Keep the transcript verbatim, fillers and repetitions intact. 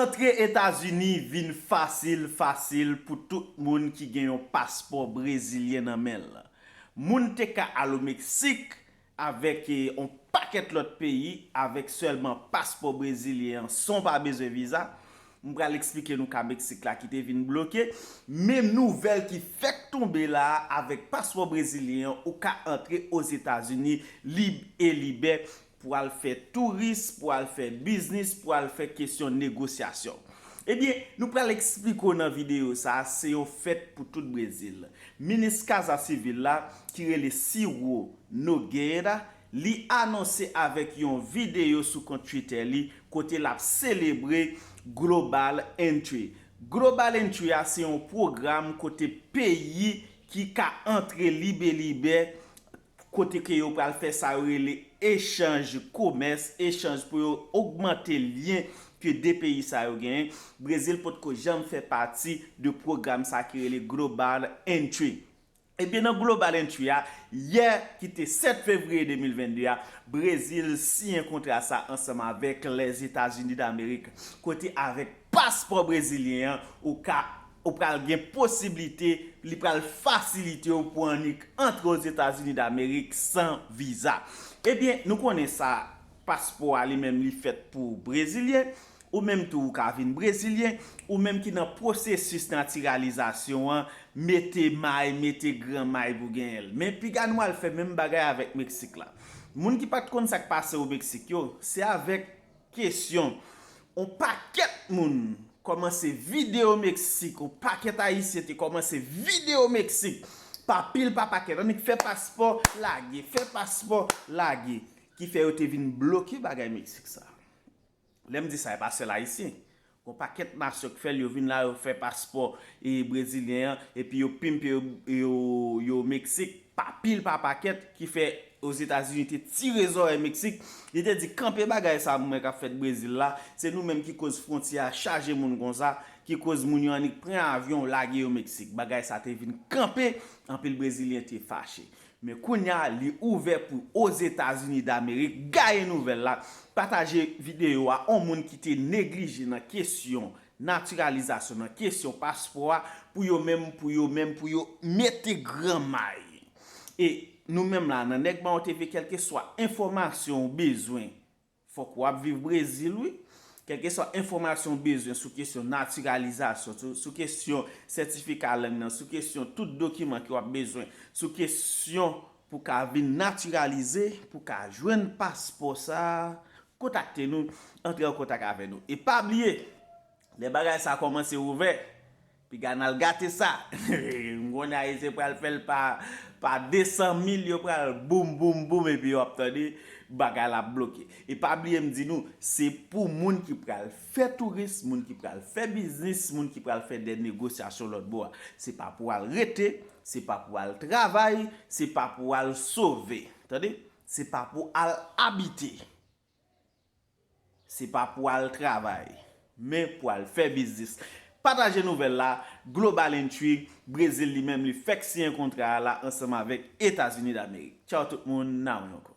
Antre Etazini vin fasil fasil pou tout moun ki gen yon paspò brezilyen nan men l. Moun te ka al o Meksik avèk eh, yon pakèt lòt peyi avèk sèlman paspò brezilyen an san w pa bezwen viza. M pral eksplike nou ka Meksik la ki te vin bloke. Men nouvèl ki fèk tonbe la a, avèk paspò brezilyen an, ou ka antre Ozetazini lib e libè pou al fè touris, pou al fè biznis, pou al fè kesyon negosyasyon. Ebyen, nou pral eksplike w nan videyo sa a, se yon fèt pou tout Brezil. Minis Kaza Sivil la, ki rele Ciro Nogueira, li anonse avèk yon videyo sou kont Twitter li kote l ap selebre Global Entry. Global Entry a se yon pwogram kote peyi ki ka antre libe libe kote ke yo pral fè sa yo rele echanj komès, echanj pou yo ogmante lyen ke de peyi sa yo genyen. Brezil potko janm fè pati de pwogram sa ki rele Global Entry. Ebyen nan Global Entry a, yè ki te sèt fevriye de mil vennde a, Brezil siyen kontra sa ansanm avèk Lèzetazini Damerik, kote avèk paspò brezilyen an, ou ka ou pral gen posiblite, li pral fasilite w pou annik antre Ozetazini Damerik san viza. Ebyen, nou konnen sa, paspò a li menm li fèt pou Brezilyen, ou menm tou ou ka vin Brezilyen, ou menm ki nan pwosesis natiralizasyon an, mete may, mete gran may pou genyen l. Men piga nou al fè menm bagay avèk Meksik la. Moun ki pa t konn sa k pase o Meksik yo, se avèk kesyon. On pakèt moun kòmanse vide o Meksik, on pakèt Ayisyen te kòmanse vide o Meksik pa pil pa pakèt, annik fè paspò lage, fè paspò lage, ki fè yo te vin bloke bagay Meksik sa. Lè m di sa, e pa sèl Ayisyen. Gon pakèt nasyon k fè l, yo vin la, yo fè paspò e brezilyen an, epi yo pimpe yo, yo, yo Meksik pa pil pa pakèt, ki fè Ozetazini te tire zòrèy Meksik. Li te di, kanpe bagay sa mwen k ap fèt Brezil la, se nou menm ki koz fwontyè a chaje moun konsa, ki koz moun yo annik pran avyon lage yo Meksik. Bagay sa te vin kanpe, anpil Brezilyen te fache. Men kounye a, li ouvè pou Ozetazini Damerik gaye nouvèl la, pataje videyo a, on moun ki te neglije nan kesyon natiralizasyon, nan kesyon paspò a, pou yo menm, pou yo menm, pou yo mete gran may. E nou menm la, nan Nèg Mawon T V, kèlkeswa enfòmasyon ou bezwen, fòk w ap viv Brezil, wi. Kèlkeswa enfòmasyon ou bezwen sou kesyon natiralizasyon, sou, sou kesyon sètifika lang nan, sou kesyon tout dokiman ke w ap bezwen, sou kesyon pou ka vin natiralize, pou ka jwenn paspò sa a, kontakte nou, antre an kontak avè nou. E pa bliye, lè bagay sa a kòmanse ouvè, piga n al gate sa. M konnen Ayisyen pral fè l pa, pa desan mil, yo pral boum, boum, boum, epi yo ap tande bagay la ap bloke. E pa bliye m di nou, se pou moun ki pral fè touris, moun ki pral fè biznis, moun ki pral fè de negosyasyon lòt bò a. Se pa pou al rete, se pa pou al travay, se pa pou al sove. Tande? Se pa pou al abite. Se pa pou al travay, men pou al fè biznis. Pataje nouvèl la, Global Entry, Brezil li menm li fèk siyen kontra a la ansanm avèk Etazini Damerik. Tchaw tout moun, n a wè ankò.